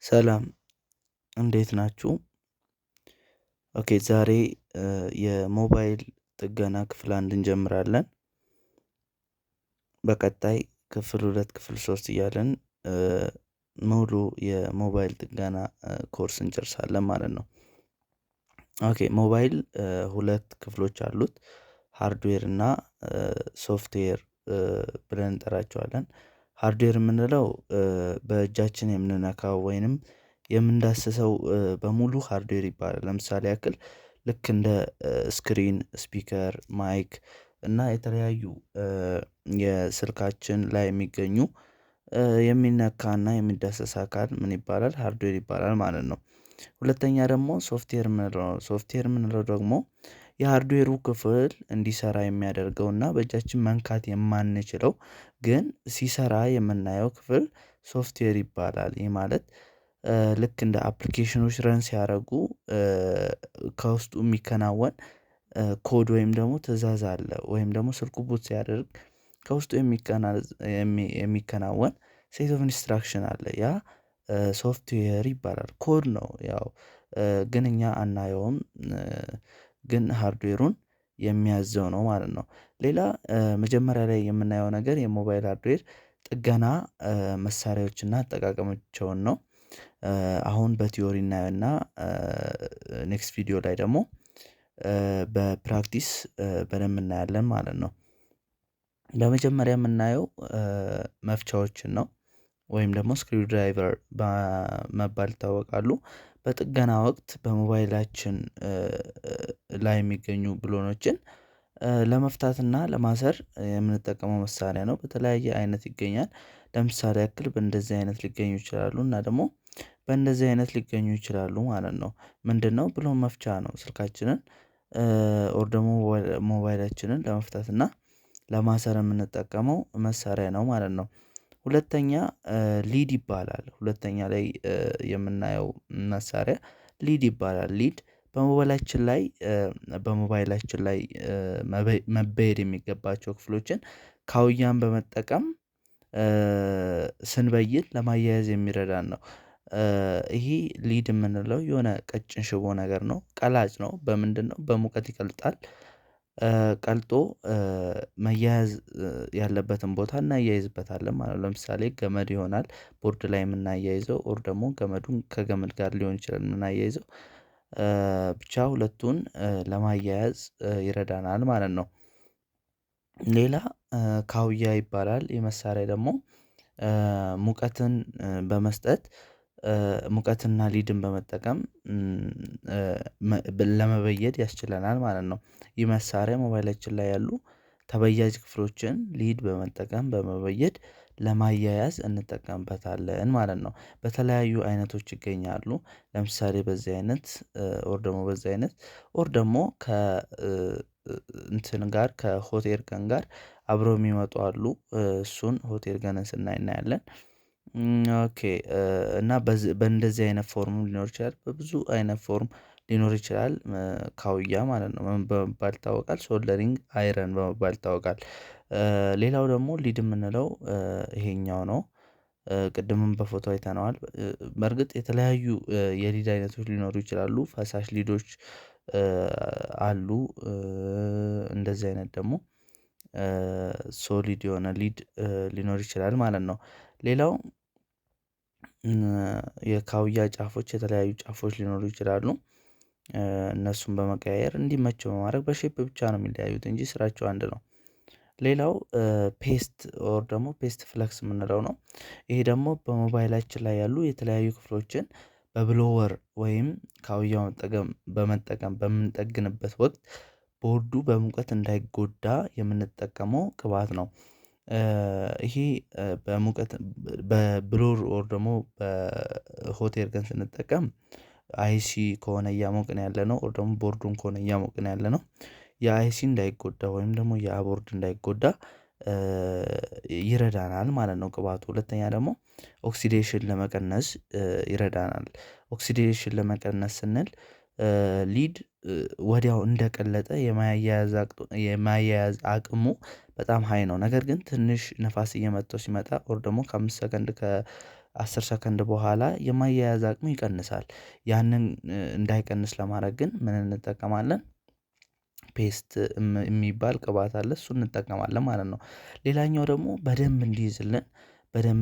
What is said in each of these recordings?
ሰላም፣ እንዴት ናችሁ? Okay፣ ዛሬ የሞባይል ጥገና ክፍል አንድ እንጀምራለን። በቀጣይ ክፍል ሁለት፣ ክፍል ሶስት እያልን ሙሉ የሞባይል ጥገና ኮርስ እንጨርሳለን ማለት ነው። Okay፣ ሞባይል ሁለት ክፍሎች አሉት። Hardware እና ሶፍትዌር ብለን እንጠራቸዋለን። Hardware የምንለው በእጃችን የምንነካው ወይንም የምንዳስሰው በሙሉ hardware ይባላል። ለምሳሌ ያክል ልክ እንደ screen፣ speaker፣ mic እና የተለያዩ የስልካችን ላይ የሚገኙ የሚነካና የሚዳሰስ አካል ምን ይባላል? Hardware ይባላል ማለት ነው። ሁለተኛ ደግሞ ሶፍትዌር የምንለው ነው። ሶፍትዌር የምንለው ደግሞ የ hardware ኡ ክፍል እንዲሰራ የሚያደርገውና በእጃችን መንካት የማንችለው ግን ሲሰራ የምናየው ክፍል ሶፍትዌር ይባላል። ይህ ማለት ልክ እንደ application ኖች run ሲያደርጉ ከውስጡ የሚከናወን ኮድ ወይም ደግሞ ትእዛዝ አለ፣ ወይም ደግሞ ስልኩ boot ሲያደርግ ከውስጡ የሚከናወን set of instruction አለ። ያ ሶፍትዌር ይባላል። ኮድ ነው ያው፣ ግን እኛ አናየውም፣ ግን hardware ኡን የሚያዘው ነው ማለት ነው። ሌላ መጀመሪያ ላይ የምናየው ነገር የሞባይል hardware ጥገና መሳሪያዎችና አጠቃቀማቸውን ነው። አሁን በ theory እናየውና next ቪዲዮ ላይ ደግሞ በ practice በደንብ እናያለን ማለት ነው። በመጀመሪያ የምናየው መፍቻዎችን ነው፣ ወይም ደግሞ screwdriver በመባል ይታወቃሉ። በጥገና ወቅት በሞባይላችን ላይ የሚገኙ ብሎኖችን ለመፍታትና ለማሰር የምንጠቀመው መሳሪያ ነው። በተለያየ አይነት ይገኛል። ለምሳሌ ያክል በእንደዚህ አይነት ሊገኙ ይችላሉ እና ደግሞ በእንደዚህ አይነት ሊገኙ ይችላሉ ማለት ነው። ምንድነው? ብሎን መፍቻ ነው። ስልካችንን or ደግሞ ሞባይላችንን ለመፍታት እና ለማሰር የምንጠቀመው መሳሪያ ነው ማለት ነው። ሁለተኛ lead ይባላል። ሁለተኛ ላይ የምናየው መሳሪያ lead ይባላል። Lead በሞባይላችን ላይ መበየድ የሚገባቸው ክፍሎችን ካውያን በመጠቀም ስንበይድ ለማያያዝ የሚረዳን ነው። ይሄ lead የምንለው የሆነ ቀጭን ሽቦ ነገር ነው፣ ቀላጭ ነው። በምንድነው? በሙቀት ይቀልጣል። ቀልጦ መያያዝ ያለበትን ቦታ እናያይዝበታለን ማለት ነው። ለምሳሌ ገመድ ይሆናል ቦርድ ላይ የምናያይዘው፣ or ደግሞ ገመዱን ከገመድ ጋር ሊሆን ይችላል የምናያይዘው። ብቻ ሁለቱን ለማያያዝ ይረዳናል ማለት ነው። ሌላ ካውያ ይባላል። የመሳሪያ ደግሞ ሙቀትን በመስጠት፣ ሙቀትና lead ን በመጠቀም ለመበየድ ያስችለናል ማለት ነው። ይህ መሳሪያ ሞባይላችን ላይ ያሉ ተበያጅ ክፍሎችን lead በመጠቀም በመበየድ ለማያያዝ እንጠቀምበታለን ማለት ነው። በተለያዩ አይነቶች ይገኛሉ። ለምሳሌ በዚህ አይነት or ደግሞ በዚህ አይነት or ደግሞ ከ እንትን ጋር፣ ከ hot air gun ጋር አብረው የሚመጡ አሉ። እሱን hot air gun ን ስናይ እናያለን። Okay፣ እና በእንደዚህ አይነት form ሊኖር ይችላል፣ በብዙ አይነት form ሊኖር ይችላል። ካውያ ማለት ነው። ምን በመባል ይታወቃል? Soldering iron በመባል ይታወቃል። ሌላው ደግሞ lead የምንለው ይሄኛው ነው። ቅድምም በፎቶ አይተነዋል። በርግጥ የተለያዩ የ lead አይነቶች ሊኖሩ ይችላሉ። ፈሳሽ lead ኦች አሉ። እንደዚህ አይነት ደግሞ solid የሆነ lead ሊኖር ይችላል ማለት ነው። ሌላው የካውያ ጫፎች የተለያዩ ጫፎች ሊኖሩ ይችላሉ። እነሱን በመቀያየር እንዲመች በማድረግ በ shape ብቻ ነው የሚለያዩት እንጂ ስራቸው አንድ ነው። ሌላው paste or ደግሞ paste flux የምንለው ነው። ይሄ ደግሞ በሞባይላችን ላይ ያሉ የተለያዩ ክፍሎችን በ blower ወይም ካውያው በመጠቀም በምንጠግንበት ወቅት ቦርዱ በሙቀት እንዳይጎዳ የምንጠቀመው ቅባት ነው። ይሄ በሙቀት በ blower or ደግሞ በ hot air gun ስንጠቀም IC ከሆነ እያሞቅን ያለነው or ደግሞ ቦርዱን ከሆነ እያሞቅን ያለነው ያ IC እንዳይጎዳ ወይም ደግሞ ያ ቦርድ እንዳይጎዳ ይረዳናል ማለት ነው ቅባቱ። ሁለተኛ ደግሞ oxidation ለመቀነስ ይረዳናል። Oxidation ለመቀነስ ስንል lead ወዲያው እንደቀለጠ የማያያዝ አቅሙ በጣም high ነው። ነገር ግን ትንሽ ንፋስ እየመታው ሲመጣ or ደግሞ ከ5 ሰከንድ ከ 10 ሰከንድ በኋላ የማያያዝ አቅሙ ይቀንሳል። ያንን እንዳይቀንስ ለማድረግ ግን ምን እንጠቀማለን? Paste የሚባል ቅባት አለ፣ እሱን እንጠቀማለን ማለት ነው። ሌላኛው ደግሞ በደንብ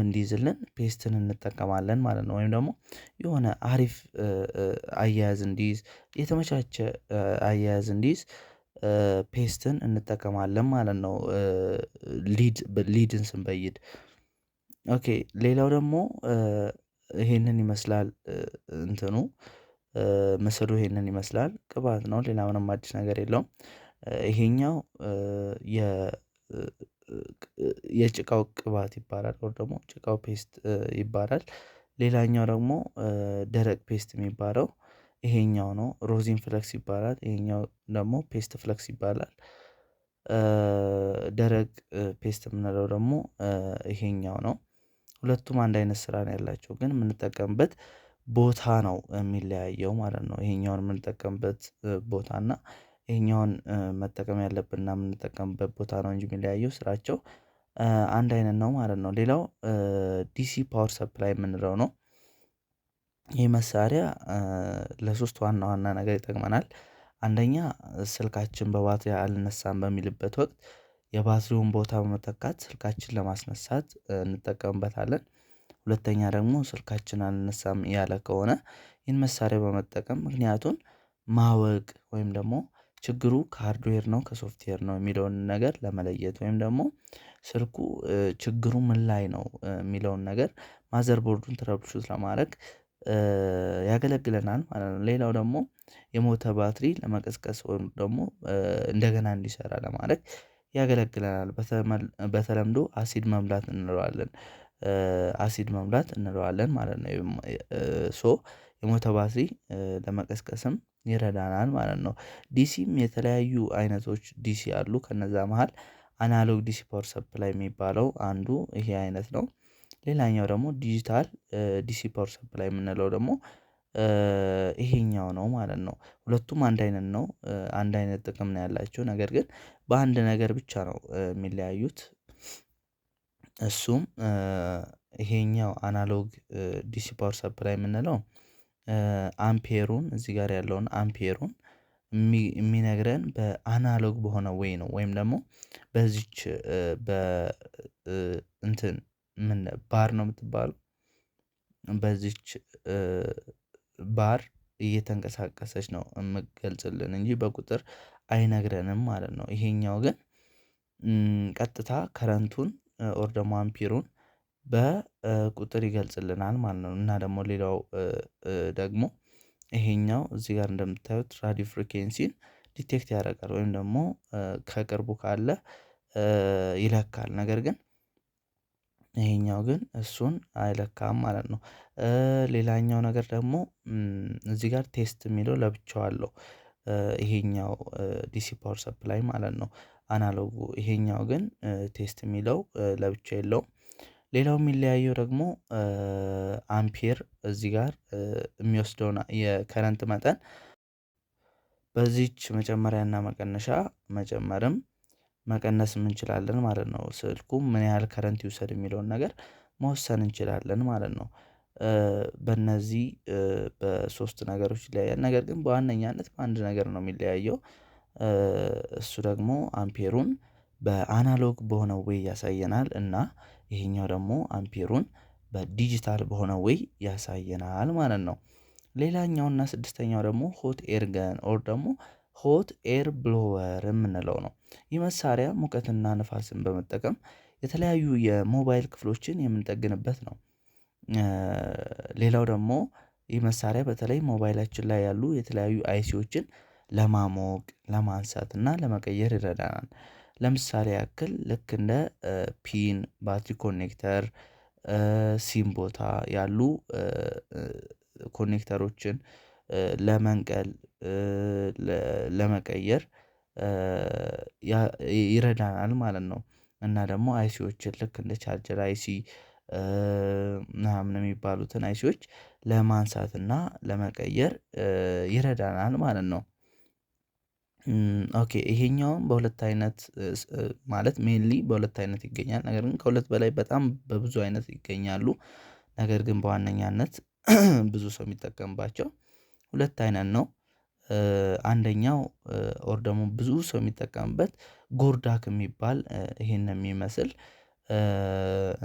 እንዲይዝልን paste ን እንጠቀማለን ማለት ነው። ወይም ደግሞ የሆነ አሪፍ አያያዝ እንዲይዝ፣ የተመቻቸ አያያዝ እንዲይዝ paste ን እንጠቀማለን ማለት ነው። Lead ን ስንበይድ። Okay፣ ሌላው ደግሞ ይሄንን ይመስላል። እንትኑ ምስሉ ይሄንን ይመስላል። ቅባት ነው፣ ሌላ ምንም አዲስ ነገር የለውም። ይሄኛው የጭቃው ቅባት ይባላል ወይ ደግሞ ጭቃው paste ይባላል። ሌላኛው ደግሞ ደረቅ paste የሚባለው ይሄኛው ነው። Rosin flux ይባላል። ይሄኛው ደግሞ paste flux ይባላል። ደረቅ paste የምንለው ደግሞ ይሄኛው ነው። ሁለቱም አንድ አይነት ስራ ነው ያላቸው፣ ግን የምንጠቀምበት ቦታ ነው የሚለያየው ማለት ነው። ይሄኛውን የምንጠቀምበት ቦታ እና ይሄኛውን መጠቀም ያለብንና የምንጠቀምበት ቦታ ነው እንጂ የሚለያየው ስራቸው አንድ አይነት ነው ማለት ነው። ሌላው DC power supply የምንለው ነው። ይህ መሳሪያ ለሶስት ዋና ዋና ነገር ይጠቅመናል። አንደኛ፣ ስልካችን በባትሪ አልነሳም በሚልበት ወቅት የባትሪውን ቦታ በመተካት ስልካችን ለማስነሳት እንጠቀምበታለን። ሁለተኛ ደግሞ ስልካችን አልነሳም ያለ ከሆነ ይህን መሳሪያ በመጠቀም ምክንያቱን ማወቅ ወይም ደግሞ ችግሩ ከ hardware ነው ከሶፍትዌር ነው የሚለውን ነገር ለመለየት፣ ወይም ደግሞ ስልኩ ችግሩ ምን ላይ ነው የሚለውን ነገር motherboard ኡን troubleshoot ለማድረግ ያገለግለናል ማለት ነው። ሌላው ደግሞ የሞተ ባትሪ ለመቀስቀስ ወይም ደግሞ እንደገና እንዲሰራ ለማድረግ ያገለግለናል። በተለምዶ አሲድ መሙላት እንለዋለን፣ አሲድ መሙላት እንለዋለን ማለት ነው። So የሞተ ባትሪ ለመቀስቀስም ይረዳናል ማለት ነው። DC ም የተለያዩ አይነቶች DC አሉ። ከነዛ መሃል analog DC power supply የሚባለው አንዱ ይሄ አይነት ነው። ሌላኛው ደግሞ digital DC power supply የምንለው ደግሞ ይሄኛው ነው ማለት ነው። ሁለቱም አንድ አይነት ነው፣ አንድ አይነት ጥቅም ነው ያላቸው፣ ነገር ግን በአንድ ነገር ብቻ ነው የሚለያዩት። እሱም ይሄኛው analog DC power supply የምንለው አምፔሩን፣ እዚህ ጋር ያለውን አምፔሩን የሚነግረን በ analog በሆነ way ነው፣ ወይም ደግሞ በዚች በ እንትን ምን ባር ነው የምትባለው፣ በዚች ባር እየተንቀሳቀሰች ነው የምትገልጽልን እንጂ በቁጥር አይነግረንም ማለት ነው። ይሄኛው ግን ቀጥታ current ኡን or ደግሞ አምፒሩን በቁጥር ይገልጽልናል ማለት ነው። እና ደግሞ ሌላው ደግሞ ይሄኛው እዚህ ጋር እንደምታዩት radio frequency ን detect ያደርጋል ወይም ደግሞ ከቅርቡ ካለ ይለካል። ነገር ግን ይሄኛው ግን እሱን አይለካም ማለት ነው። ሌላኛው ነገር ደግሞ እዚህ ጋር test የሚለው ለብቻው አለው። ይሄኛው DC power supply ማለት ነው። Analog ኡ። ይሄኛው ግን test የሚለው ለብቻው የለውም። ሌላው የሚለያየው ደግሞ አምፒር እዚህ ጋር የሚወስደውን የ current መጠን በዚች መጨመሪያና መቀነሻ መጨመርም መቀነስም እንችላለን ማለት ነው። ስልኩ ምን ያህል current ይውሰድ የሚለውን ነገር መወሰን እንችላለን ማለት ነው። በእነዚህ በሶስት ነገሮች ይለያያል። ነገር ግን በዋነኛነት በአንድ ነገር ነው የሚለያየው። እሱ ደግሞ አምፔሩን በ analog በሆነ way ያሳየናል እና ይሄኛው ደግሞ አምፔሩን በዲጂታል በሆነ way ያሳየናል ማለት ነው። ሌላኛውና ስድስተኛው ደግሞ hot air gun or ደግሞ hot air blower የምንለው ነው። ይህ መሳሪያ ሙቀትና ንፋስን በመጠቀም የተለያዩ የሞባይል ክፍሎችን የምንጠግንበት ነው። ሌላው ደግሞ ይህ መሳሪያ በተለይ ሞባይላችን ላይ ያሉ የተለያዩ IC ዎችን ለማሞቅ፣ ለማንሳት እና ለመቀየር ይረዳናል። ለምሳሌ ያክል ልክ እንደ pin፣ battery connector፣ ሲም ቦታ ያሉ connector ኦችን ለመንቀል፣ ለመቀየር ይረዳናል ማለት ነው። እና ደግሞ IC ዎችን ልክ እንደ charger IC ምናምን የሚባሉትን IC ዎች ለማንሳት እና ለመቀየር ይረዳናል ማለት ነው። Okay፣ ይሄኛውም በሁለት አይነት፣ ማለት mainly በሁለት አይነት ይገኛል። ነገር ግን ከሁለት በላይ በጣም በብዙ አይነት ይገኛሉ። ነገር ግን በዋነኛነት ብዙ ሰው የሚጠቀምባቸው ሁለት አይነት ነው። አንደኛው or ደግሞ ብዙ ሰው የሚጠቀምበት ጎርዳክ የሚባል ይሄንን የሚመስል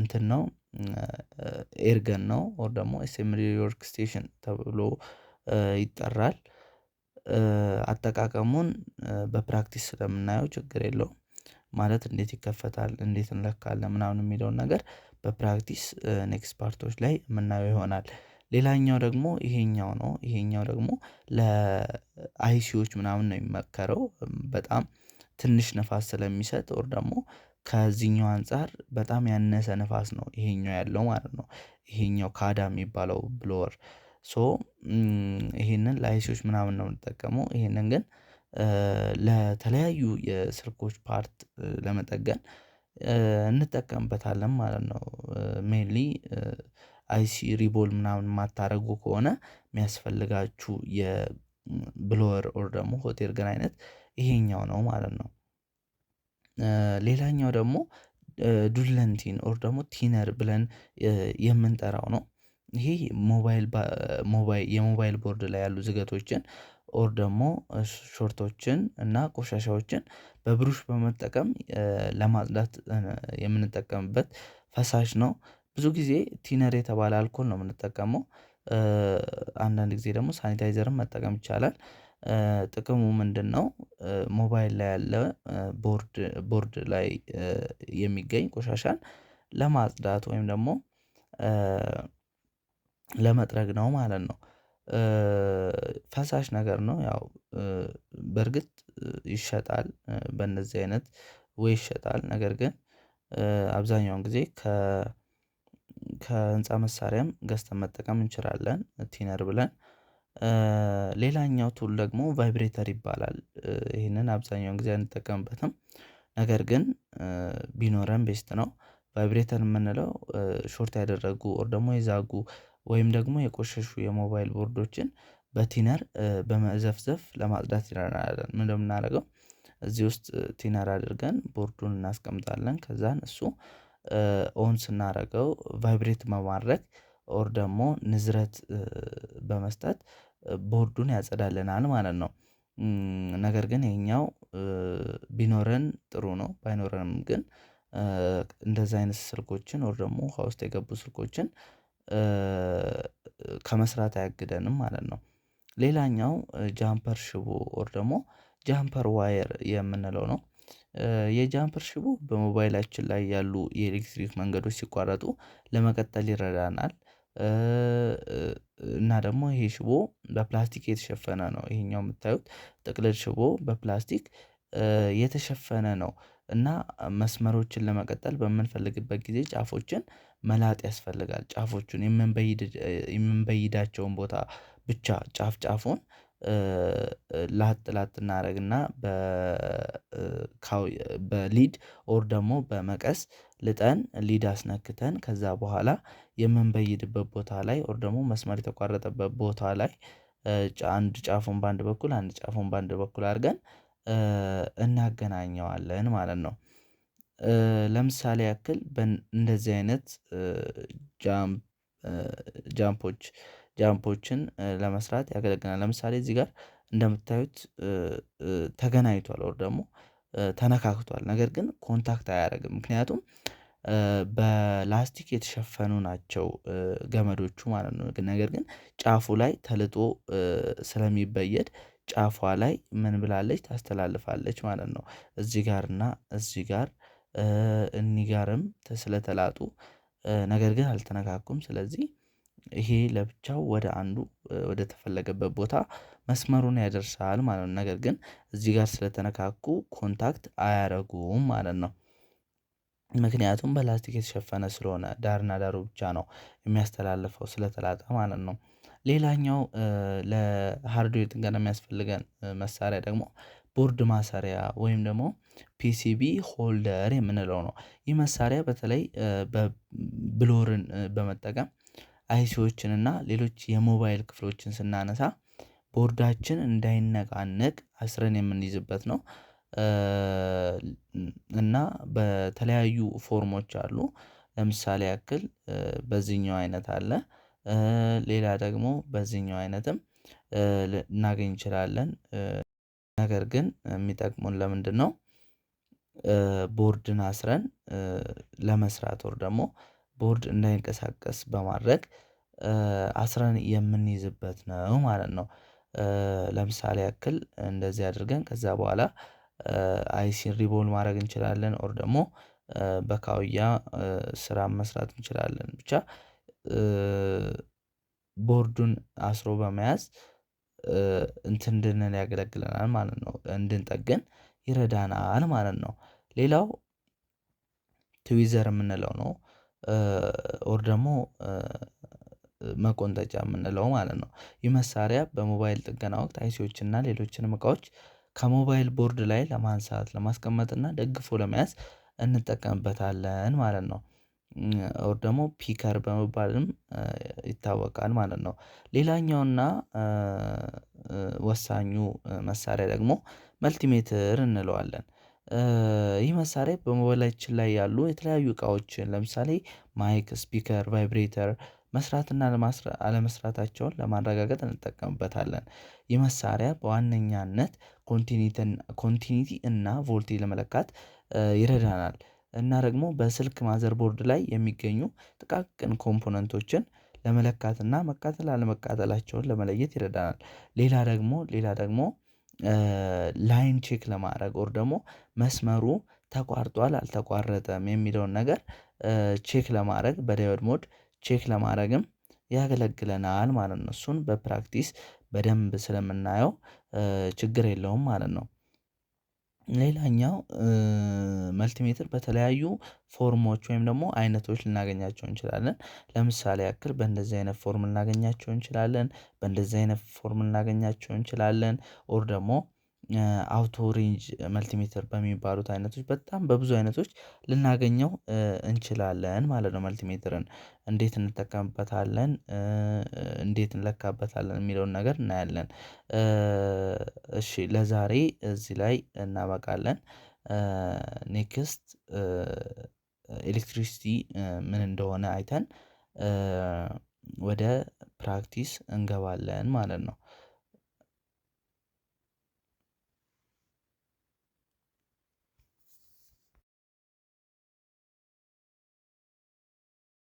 እንትን ነው፣ air gun ነው or ደግሞ SMD workstation ተብሎ ይጠራል። አጠቃቀሙን በ practice ስለምናየው ችግር የለውም። ማለት እንዴት ይከፈታል፣ እንዴት እንለካለን ምናምን የሚለውን ነገር በ practice next part ኦች ላይ የምናየው ይሆናል። ሌላኛው ደግሞ ይሄኛው ነው። ይሄኛው ደግሞ ለ IC ዎች ምናምን ነው የሚመከረው። በጣም ትንሽ ንፋስ ስለሚሰጥ or ደግሞ ከዚህኛው አንፃር በጣም ያነሰ ንፋስ ነው ይሄኛው ያለው ማለት ነው። ይሄኛው ካዳ የሚባለው blower so ይሄንን ለ IC ዎች ምናምን ነው የምንጠቀመው። ይሄንን ግን ለተለያዩ የስልኮች part ለመጠገን እንጠቀምበታለን ማለት ነው። Mainly IC reball ምናምን የማታደርጉ ከሆነ የሚያስፈልጋችሁ የ blower or ደግሞ hot air gun አይነት ይሄኛው ነው ማለት ነው። ሌላኛው ደግሞ ዱለንቲን or ደግሞ thinner ብለን የምንጠራው ነው። ይሄ ሞባይል የሞባይል ቦርድ ላይ ያሉ ዝገቶችን or ደግሞ short ኦችን እና ቆሻሻዎችን በብሩሽ በመጠቀም ለማጽዳት የምንጠቀምበት ፈሳሽ ነው። ብዙ ጊዜ thinner የተባለ አልኮል ነው የምንጠቀመው። አንዳንድ ጊዜ ደግሞ ሳኒታይዘርም መጠቀም ይቻላል። ጥቅሙ ምንድነው? ሞባይል ላይ ያለ ቦርድ ቦርድ ላይ የሚገኝ ቆሻሻን ለማጽዳት ወይም ደግሞ ለመጥረግ ነው ማለት ነው። ፈሳሽ ነገር ነው፣ ያው በርግጥ ይሸጣል፣ በእነዚህ አይነት ወይ ይሸጣል። ነገር ግን አብዛኛውን ጊዜ ከህንፃ መሳሪያም ገዝተን መጠቀም እንችላለን thinner ብለን። ሌላኛው tool ደግሞ vibrator ይባላል። ይሄንን አብዛኛውን ጊዜ አንጠቀምበትም። ነገር ግን ቢኖረን best ነው። Vibrator የምንለው short ያደረጉ or ደግሞ የዛጉ ወይም ደግሞ የቆሸሹ የሞባይል ቦርዶችን በ thinner በመዘፍዘፍ ለማጽዳት ይረዳናል። ምንድነው የምናደርገው? እዚህ ውስጥ thinner አድርገን ቦርዱን እናስቀምጣለን። ከዛን እሱ on ስናደርገው vibrate በማድረግ or ደግሞ ንዝረት በመስጠት ቦርዱን ያጸዳልናል ማለት ነው። ነገር ግን ይሄኛው ቢኖረን ጥሩ ነው፣ ባይኖረንም ግን እንደዛ አይነት ስልኮችን or ደግሞ ውሃ ውስጥ የገቡ ስልኮችን ከመስራት አያግደንም ማለት ነው። ሌላኛው jumper ሽቦ or ደግሞ jumper wire የምንለው ነው። የ jumper ሽቦ በሞባይላችን ላይ ያሉ የኤሌክትሪክ መንገዶች ሲቋረጡ ለመቀጠል ይረዳናል። እና ደግሞ ይሄ ሽቦ በፕላስቲክ የተሸፈነ ነው። ይሄኛው የምታዩት ጥቅልል ሽቦ በፕላስቲክ የተሸፈነ ነው። እና መስመሮችን ለመቀጠል በምንፈልግበት ጊዜ ጫፎችን መላጥ ያስፈልጋል። ጫፎቹን የምንበይዳቸውን ቦታ ብቻ ጫፍ ጫፉን ላጥ ላጥ እናደርግና በ lead or ደግሞ በመቀስ ልጠን lead አስነክተን ከዛ በኋላ የምንበይድበት ቦታ ላይ or ደግሞ መስመር የተቋረጠበት ቦታ ላይ አንድ ጫፉን በአንድ በኩል አንድ ጫፉን በአንድ በኩል አድርገን እናገናኘዋለን ማለት ነው። ለምሳሌ ያክል እንደዚህ አይነት ጃምፖች ጃምፖችን ለመስራት ያገለግላል። ለምሳሌ እዚህ ጋር እንደምታዩት ተገናኝቷል or ደግሞ ተነካክቷል፣ ነገር ግን contact አያደርግም። ምክንያቱም በላስቲክ የተሸፈኑ ናቸው ገመዶቹ ማለት ነው። ነገር ግን ጫፉ ላይ ተልጦ ስለሚበየድ ጫፏ ላይ ምን ብላለች ታስተላልፋለች ማለት ነው። እዚህ ጋር እና እዚህ ጋር እኒ ጋርም ስለተላጡ ነገር ግን አልተነካኩም። ስለዚህ ይሄ ለብቻው ወደ አንዱ ወደ ተፈለገበት ቦታ መስመሩን ያደርሳል ማለት ነው። ነገር ግን እዚህ ጋር ስለተነካኩ contact አያደርጉም ማለት ነው። ምክንያቱም በላስቲክ የተሸፈነ ስለሆነ ዳርና ዳሩ ብቻ ነው የሚያስተላልፈው ስለተላጠ ማለት ነው። ሌላኛው ለ hardware ጥገና የሚያስፈልገን መሳሪያ ደግሞ ቦርድ ማሰሪያ ወይም ደግሞ PCB holder የምንለው ነው። ይህ መሳሪያ በተለይ በ blower ን በመጠቀም IC ዎችን እና ሌሎች የሞባይል ክፍሎችን ስናነሳ ቦርዳችን እንዳይነቃነቅ አስረን የምንይዝበት ነው። እና በተለያዩ form ኦች አሉ። ለምሳሌ ያክል በዚህኛው አይነት አለ። ሌላ ደግሞ በዚህኛው አይነትም ልናገኝ እንችላለን። ነገር ግን የሚጠቅሙን ለምንድነው? ቦርድን አስረን ለመስራት ወር ደግሞ ቦርድ እንዳይንቀሳቀስ በማድረግ አስረን የምንይዝበት ነው ማለት ነው። ለምሳሌ ያክል እንደዚህ አድርገን ከዛ በኋላ አይሲን ሪቦል ማድረግ እንችላለን ኦር ደግሞ በካውያ ስራ መስራት እንችላለን። ብቻ ቦርዱን አስሮ በመያዝ እንትን እንድንል ያገለግለናል ማለት ነው፣ እንድንጠግን ይረዳናል ማለት ነው። ሌላው ትዊዘር የምንለው ነው፣ ኦር ደግሞ መቆንጠጫ የምንለው ማለት ነው። ይህ መሳሪያ በሞባይል ጥገና ወቅት አይሲዎችን እና ሌሎችንም እቃዎች ከሞባይል ቦርድ ላይ ለማንሳት፣ ለማስቀመጥ እና ደግፎ ለመያዝ እንጠቀምበታለን ማለት ነው። ኦር ደግሞ ፒከር በመባልም ይታወቃል ማለት ነው። ሌላኛውና ወሳኙ መሳሪያ ደግሞ መልቲሜትር እንለዋለን። ይህ መሳሪያ በሞባይላችን ላይ ያሉ የተለያዩ እቃዎችን ለምሳሌ ማይክ፣ ስፒከር፣ ቫይብሬተር መስራትና አለመስራታቸውን ለማረጋገጥ እንጠቀምበታለን። ይህ መሳሪያ በዋነኛነት ኮንቲኒቲ እና ቮልቴጅ ለመለካት ይረዳናል። እና ደግሞ በስልክ ማዘር ቦርድ ላይ የሚገኙ ጥቃቅን ኮምፖነንቶችን ለመለካት እና መቃጠል አለመቃጠላቸውን ለመለየት ይረዳናል። ሌላ ደግሞ ላይን ቼክ ለማድረግ ኦር ደግሞ መስመሩ ተቋርጧል አልተቋረጠም የሚለውን ነገር ቼክ ለማድረግ በዳዮድ ሞድ ቼክ ለማድረግም ያገለግለናል ማለት ነው። እሱን በፕራክቲስ በደንብ ስለምናየው ችግር የለውም ማለት ነው። ሌላኛው መልቲሜትር በተለያዩ ፎርሞች ወይም ደግሞ አይነቶች ልናገኛቸው እንችላለን። ለምሳሌ ያክል በእንደዚህ አይነት ፎርም ልናገኛቸው እንችላለን፣ በእንደዚህ አይነት ፎርም ልናገኛቸው እንችላለን፣ ኦር ደግሞ አውቶ ሬንጅ መልቲሜትር በሚባሉት አይነቶች በጣም በብዙ አይነቶች ልናገኘው እንችላለን ማለት ነው። መልቲሜትርን እንዴት እንጠቀምበታለን? እንዴት እንለካበታለን? የሚለውን ነገር እናያለን። እሺ ለዛሬ እዚህ ላይ እናበቃለን። ኔክስት ኤሌክትሪክሲቲ ምን እንደሆነ አይተን ወደ ፕራክቲስ እንገባለን ማለት ነው።